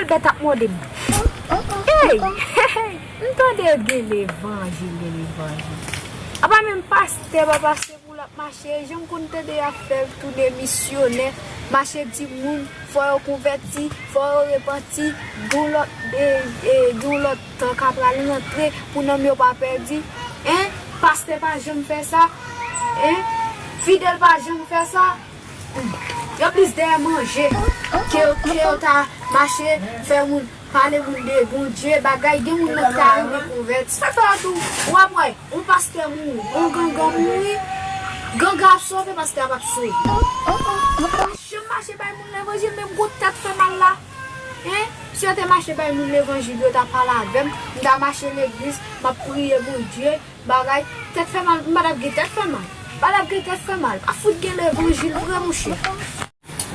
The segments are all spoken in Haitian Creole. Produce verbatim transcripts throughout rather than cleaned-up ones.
Bèt ap mòde m. Ey! M tande gen levanjil, gen levanjil. Apa menm pastè pa pastè pou l ap mache, jan m konn tande y ap fè l tounen misyonè, mache di moun, fò yo konvèti, fò yo repanti, gen yon lòt, e, e, gen yon lòt tan k ap pral rantre pou nanm yo pa pèdi. Hein? Pastè pa janm fè sa. Hein? Fidèl pa janm fè sa. Yo plis dèyè manje ke, ke yo ta mache fè moun, pale moun de Bondye, bagay, gen moun nan ki ta rive konvèti. Sa fè w tou, w ap wè, yon pastè mouri, yon gangan mouri, gangan ap sove, pastè a p ap sove. Pa janm mache bay moun levanjil, menm gwo tèt fè mal la. Hein? Si yo te mache bay moun levanjil, yo ta pale avè m, m ta mache legliz, m ap priye Bondye, bagay, tèt fè mal, m pa t ap gen tèt fè mal. M pa t ap gen tèt fè mal. Pa fout gen levanjil vre, monchè.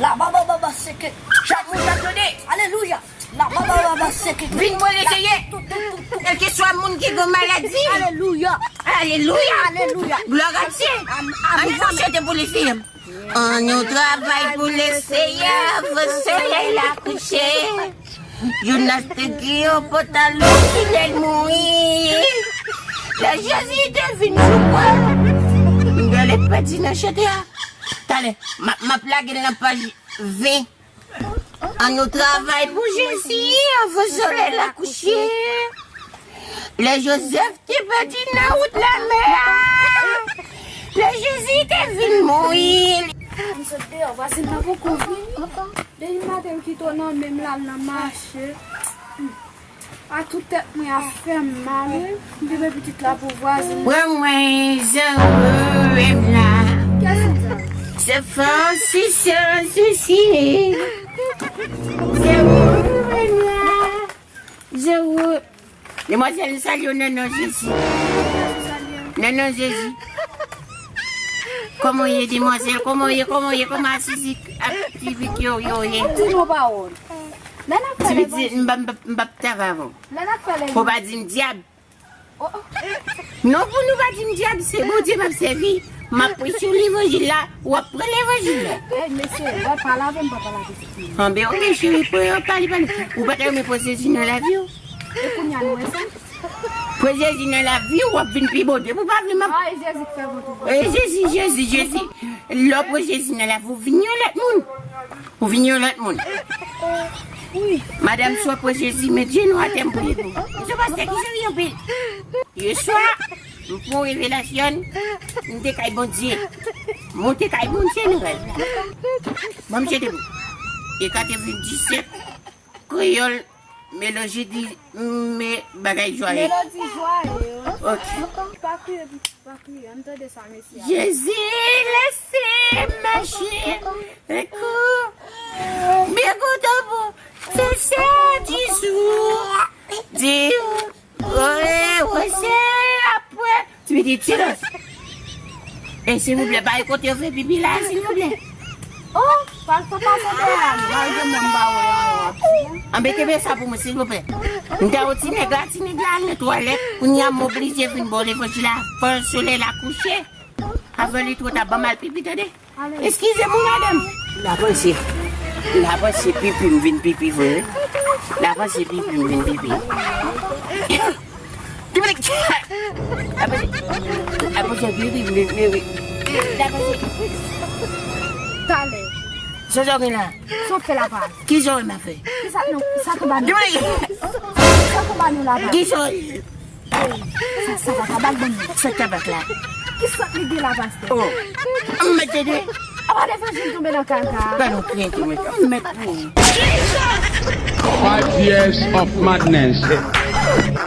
La baba baba seke. Chak moun k ap tande. Alelouya. La baba baba seke. Vin mwen eseye. Kèlkeswa moun ki gen maladi. Alelouya. Alelouya. Alelouya. Glwa a Dye. Ann fè chante pou li, fi m. Ann nou travay pou Lesenyè, avan solèy la kouche. Youn achte gen yon pantalon, fidèl mouri. Lè Jezi te vin sou kwa, m genlè pèdi nan chante a. Talè, m ap, m ap lage l nan paj ven. Ann nou travay pou Jezi, avan solèy la kouche. Lè Jozèf te pèdi nan wout lanmè a, lè Jezi te vin mouri. M sot deyò, vwazin nan poko vini. Depi maten m kite w nan men m la, l nan mache. A tout tèt mwen ap fè m mal, wi. M te mete pitit la pou vwazin. Pran mwen, zanmi m la. Kèl se sa? Se Francis, Francis. Se ou menm la. Zewo. Demwazèl, m salye w nan non Jezi. Nan non Jezi. Kòman w ye, demwazèl? Kòman w ye? Kòman w ye? Kòman asizik ak ti fi yo, yo ye? Di nou pawòl. Lè n ap fè levanjil. M p ap, m p ap travay avè w. Lè n ap fè levanjil. Fò pa di m dyab. Oh, oh. Non, pou nou pa di m dyab, se Bondye m ap sèvi. M ap preche levanjil la, w ap pran levanjil la. Ey, mesye, wè, pale avè m, pa pale avè pitit mwen. Anben, oke, cheri, pale, pale. Ou pa ta renmen pran Jezi nan lavi w? E kounye a nou wè sa? Pran Jezi nan lavi w, w ap vin pi bon. Depi w pa vle, m ap... Ah, e Jezi k fè bon tou. E Jezi, Jezi, Jezi. Lè w pran Jezi nan lavi w, ou vin yon lòt moun. Ou vin yon lòt moun. Wi. Madanm, si w ap pran Jezi, met jenou atè, m priye pou ou. Mesye pastè, ki seri anpil. Yèswa, m fè yon revelasyon, m te kay Bondye. Monte kay Bondye, nou wè. Ban m chante pou ou. E katrevenndisèt, kreyòl, melanje di, me bagay jwaye. Melodi jwaye. Ok. Pa kriye, pa kriye, ann tande sa, mesye. Jezi, lese m mache, ekou, byen kontan pou se sè di jou, di ou, oye, wese, apre, ti pitit, silans. E silvouplè, pa kote yo fè pipi la, silvouplè. Oh, pa, pa pase dèyè m, malgre mwen m pa wè anyen w ap di a. Anben, kenbe sa pou mwen, silvouplè. M ta yon ti nèg la, ti nèg la al nan twalèt, kounye a m oblije vin ba w levanjil la, avan solèy la kouche, avan li twò ta, ban m al pipi, tande? Eskize m wi, madanm. L avanse. L avanse pipi m vin pipi vre wi. L avanse pipi m vin pipi. L avanse pipi m vin pipi. L avanse. Talè. Sa w gen la? Sa w fè la baz? Ki sa w wè m ap fè? Ki sa nou, sa k anba nou? Sa k anba nou la baz? Ki sa w Sa, sa pa tabak ban nou. Sa tabak la. Ki sant li gen la, pastè? Oh. M mèt tande. Apa levanjil tonbe nan kaka. Pa nou plen tou, mèt. M mèt pou ou. Five years of madness.